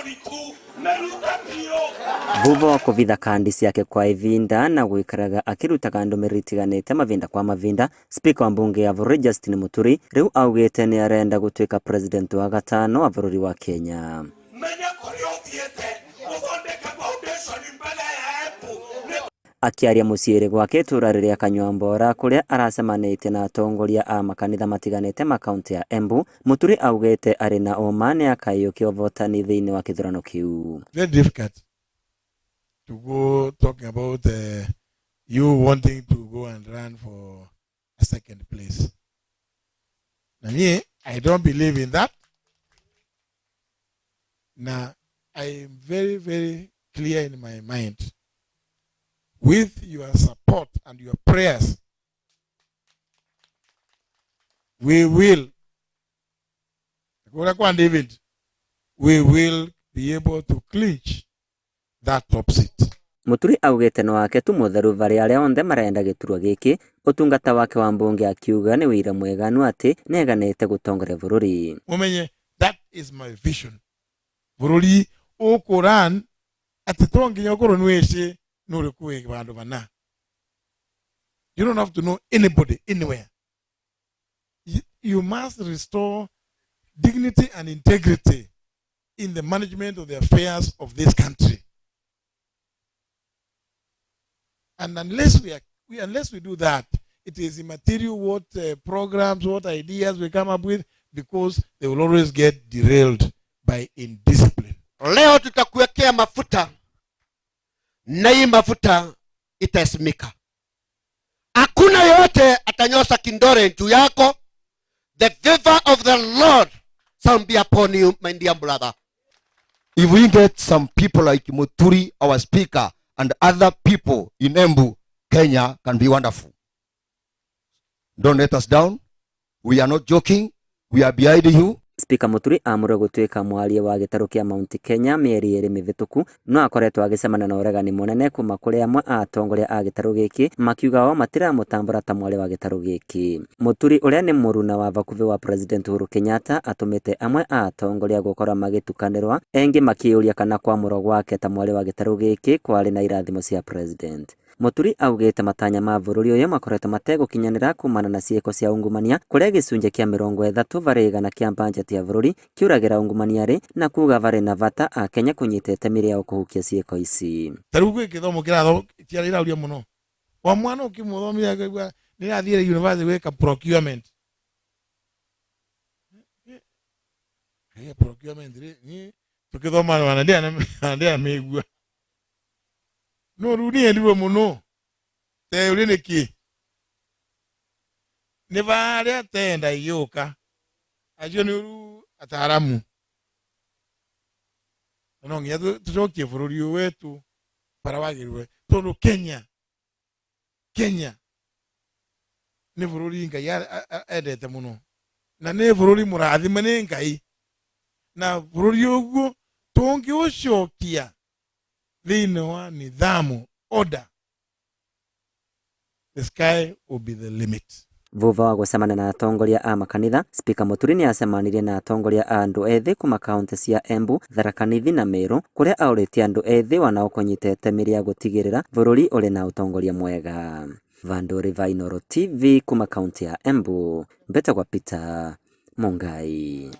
Mũriku meruta biũ. Thutha wa kũvitha kandi ciake kwa ivinda na gwikaraga akĩrutaga ndũmĩrĩri itiganĩte mavinda kwa mavinda, Spika wa mbunge ya bũrũri Justin Muturi rĩu augĩte nĩ arenda gũtuĩka president wa gatano wa bũrũri wa Kenya. Menya kũrĩa ũthiĩte gũthondeka foundation mbere ya Embu nĩ Akĩaria mũciĩ-inĩ gwake itũra rĩrĩa Kanyuambora kũrĩa aracemanĩtie na atongoria a makanitha matiganĩte ma kaunti ya Embu, Muturi augĩte arĩ na ũma nĩakaiyũkia ũhotani thĩinĩ wa kĩthurano kĩu. Very difficult to go talking about you wanting to go and run for a second place. Na me, I don't believe in that. Now, I am very, very clear in my mind. With your support and your prayers, we will, David, we will be able to clinch that top seat. Muturi augĩte no wake tu mũtheru varĩ arĩa othe marenda gĩturwa gĩkĩ, ũtungata wake wa mbunge akiuga nĩ wĩira mweganu atĩ nĩeganĩte gũtongoria bũrũri. Mumenye, that is my vision. Bũrũri ũkũran atĩ to nginya ũkorwo nĩ wĩci nĩ ũrĩkũ wĩ vandũ vana. You don't have to know anybody anywhere. You must restore dignity and integrity in the management of the affairs of this country. And unless we do that, it is immaterial what programs, what ideas we come up with, because they will always get derailed by indiscipline. Leo tutakuwekea mafuta na hii mafuta itasimika. Hakuna yote atanyosa kindore juu yako. The favor of the Lord shall be upon you, my dear brother. If we get some people like Muturi, our speaker, and other people in Embu, Kenya can be wonderful. Don't let us down. We are not joking. We are behind you. Spika Muturi aamũrirwo gũtuĩka mwaria wa gĩtarũ kĩa Mount Kenya mĩeri ĩrĩ mĩhĩtũku no akoretwo agĩcemania na ũregani mũnene kuma kũrĩ amwe a atongoria a gĩtarũ gĩkĩ makiuga o matiramũtambũra ta mwaria wa gĩtarũ gĩkĩ. Muturi ũrĩa nĩ mũruna wa vakuhĩ wa President Uhuru Kenyatta atũmĩte amwe a atongoria gũkorwo magĩtukanĩrwa engĩ makĩũria kana kwamũrwo gwake ta mwaria wa gĩtarũ gĩkĩ kwarĩ na irathimo cia President. Muturi augĩte matanya ma bũrũri ũyũ makoretwo mategũkinyanĩra kumana na ciĩko cia ungumania kũrĩa gĩcunjĩ kĩa 30 varĩ igana kĩa bajeti ya bũrũri kĩũragĩra ungumania-rĩ na kuga varĩ na bata a Kenya kũnyita itemi rĩao kũhukia ciĩko ici. Ta rĩu gwĩ gĩthomo kĩrarauria mũno wa mwana ũkĩmũthomithia akaigua nĩrathiĩ university gwĩka procurement. Ĩĩ, procurement rĩ, niĩ tũkĩthoma wana ndianamĩigua. No rĩu niendirwo mũno te ũrĩ nĩkĩ nĩ barĩa tenda igĩũka acio nĩ ũru ataramu na no nginya tũcokie bũrũri ũyũ wetu bara wagĩrĩirwo tondũ Kenya nĩ bũrũri Ngai endete mũno na nĩ bũrũri mũrathime nĩ Ngai na bũrũri ũguo tũngĩũcokia thĩinĩ wa nidhamu, order, the sky will be the limit. Thutha wa gũcemania na atongoria a makanitha, Spika Muturi nĩ acemanirie na atongoria a andũ ethĩ kuma kaunti cia Embu, Tharaka Nithi na Meru kũrĩa aũrĩtie andũ ethĩ wanao kũnyita itemi rĩa gũtigĩrĩra bũrũri ũrĩ na ũtongoria mwega. Vandũ va Inooro TV kuma kaunti ya Embu, mbetagwa Peter Mungai.